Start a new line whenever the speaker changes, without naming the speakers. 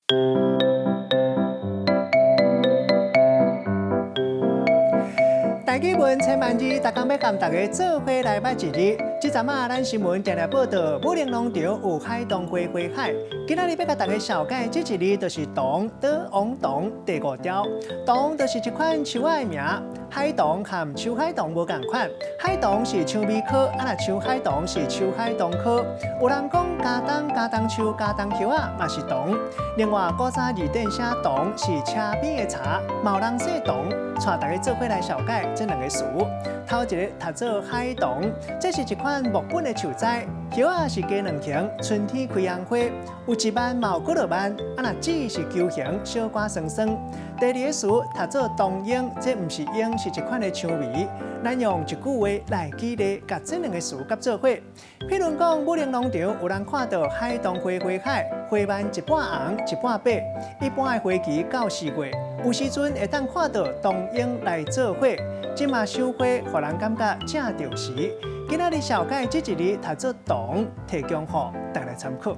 台語文千萬字，逐工欲佮大家做伙來捌一字。這陣仔咱新聞定定報道，武陵農場有海桐花花海。今仔日欲共大家紹介這一字，就是桐，的翁桐第五條。桐就是一款樹仔的名，海桐和秋海棠無仝款。海桐是薔薇科，啊若秋海棠是秋海棠科。有人講茄苳、茄苳樹、茄苳葉仔嘛是桐。另外，古早字典寫桐是車邊的柴，嘛有人說桐。帶大家做伙來紹介這兩个詞。頭一个讀做海桐，這是一款木本的樹材，葉仔是雞卵形，春天開紅花，有一瓣嘛有幾落瓣，啊若籽是球形，小可酸酸。第二个詞讀做桐英，這毋是櫻，是一款的薔薇。咱用一句話來舉例，共這兩个詞夾做伙。譬如講，武陵農場有人看到海桐花花海，花瓣一半紅一半白，一般的花期到四月，有時陣會當看到桐英來做伙。這馬賞花，予人感覺正著時。今仔日紹介這一字讀做桐，提供予大家參考。